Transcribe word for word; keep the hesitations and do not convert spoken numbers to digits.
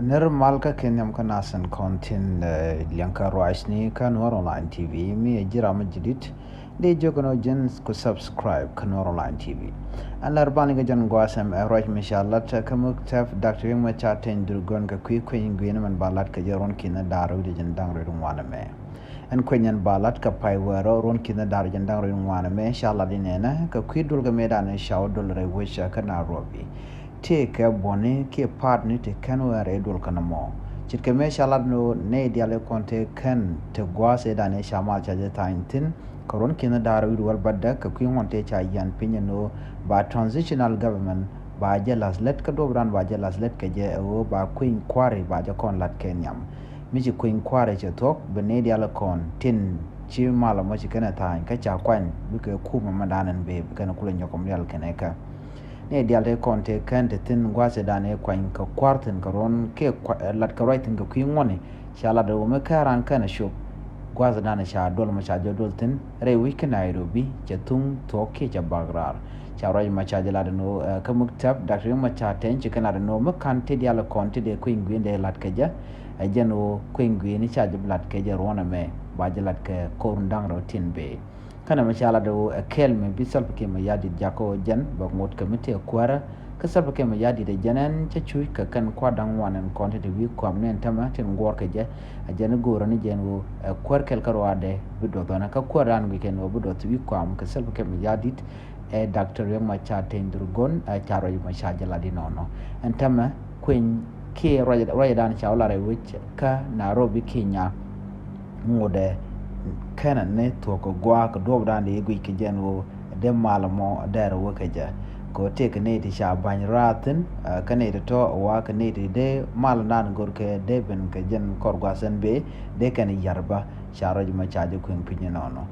Nir mal kä ken yam kä nasin kɔn tin liɛŋ kä ruacni kä Nuɔr Online T V mi ɛ jiram mi jidit. Di jok no jin ku subscribe kä Nuɔr Online T V. An lär bani kä jɔn guasɛm ɛ ruac mi ca lat kä muk tɛp Doctor Riek Machar Teny Dhurgon kä kui̱ kui̱ gui̱n mɛn ba lat kä jɛ ruɔn kinɛ dar wi̱dɛ jin daŋ rui̱d ŋuan mɛ. Ɛn kueny ɛn ba lat kɛ pay wɛɛrɔ ruɔn kinɛ da̱r jɛn da̱ŋ rɛy ŋuan ɛmɛ ca lat inɛnɛ kɛ kui̱ duɔl kɛ mëëdan ca wä duɔl rɛy wec kä Nairobi. Tëëkɛ buɔ̱ni kiɛ paatni ti kɛn wɛɛr rɛy duɔl kɛ nɔmɔ. Ce̱tkɛ mëë ca lat ni ɣöö nɛy diaal i̱ kɔn tëë kɛn ti gua̱a̱th ëëdan ca mal ca jɛ tha̱a̱ny thi̱n kɛ ruɔn kinɛ da̱r wi̱i̱ duɔl bädäk kɛ kui̱ ŋuɔ̱n tëë ca yian piny ɛn ɣöö ba transitional government ba jɛ la̱th lät kä duɔ̱pdan ba jɛ la̱th lät kɛ jɛ ɛ ɣöö ba kueny kua̱ri ba jɛ kɔn lat kɛ nhiam. Mi ci kueny kua̱ri cɛ thuɔ̱k bi nɛy diaal kɔn tin ci mal ɛmɔ ci kɛn ɛ tha̱a̱ny kä ca kuany bikɛ kumɛ mɛndan ɛn bee bi kɛn kulɛ nyɔk kɔm diaal kɛn ɛ kä. Nɛy diaal tëë kɔn tëë kɛn te thi̱n gua̱a̱th ëëdan ëë kuany kɛ kua̱r thi̱n kɛ ruɔ̱n kiɛ lat kɛ ruac thi̱n kɛ kui̱ ŋuɔ̱ni. Ca lat ɛ wä mi kɛɛran kɛn ɛ cop gua̱a̱th ëëdan ca duɔl mɔ ca jɔt duɔl thi̱n rɛy wi̱c kä Nairobi cɛ thuŋ thuɔ̱k kiɛ cɛ bak raar. Ca ruac mɔ ca jɛ lat ɛn ɣöö kä muk tɛp Doctor Riek Machar Teny ci kɛn lat ɛn ɣöö mi ka̱n ti diaal kɔn ti dee kueny gui̱n dee lat kɛ jɛ. Ɛ jɛn ɣöö kueny gui̱n ca jɛ bi lat kɛ jɛ ruɔ̱n ɛmɛ ba jɛ lat kɛ ko̱r da̱ŋ rɛw tin bee. Kɛnɛ mi ca lat ɣöö ɛ kɛɛl mi bi Salva Kiir Mayardit jakä ɣöö jɛn bɛ ŋot kɛ mi tëë kuäärä. Kä Salva Kiir Mayardit ɛ jɛn ɛn cä cuc kɛ kɛn kua̱r da̱ŋ ŋuan ɛn kɔn ti te wi̱i̱ kuam ni ɛn tämɛ tin guɔ̱ɔ̱r kɛ jɛ. Ɛ jɛn i̱ go̱o̱rä ni jɛn ɣöö ɛ kuäär kɛl kä ruaadɛ bi duɔth ɣänä kä kuäär raan guic kɛn ɣöö bi duɔth wi̱i̱ kuam kɛ Salva Kiir Mayardit. Ɛ Doctor Riek Machar Teny Dhurgon ɛ ca ruac mɔ ca jɛ lat inɔnɔ. Ɛn tämɛ kueny kiɛ ruacdan ca wä lar ɛ wec kä Nairobi, Kenya. Ŋotdɛ kɛnɛ ni thuɔ̱k kɛ gua̱a̱k kɛ duɔ̱pdan di i̱ guic kɛ jɛn ɣöö dee mal mɔ dɛr wä kɛ jɛ. Kɛ ɣöö tëëkɛ nɛy ti ca ba̱ny raathin kä nɛy ti tɔ̱ wa kɛ nɛy ti dee mal dan görkɛ dee ben kɛ jɛn kɔr gua̱a̱th ɛn bee dee kɛn yar bä. Ca ruac mɔ ca jɛ kueŋ piny inɔnɔ.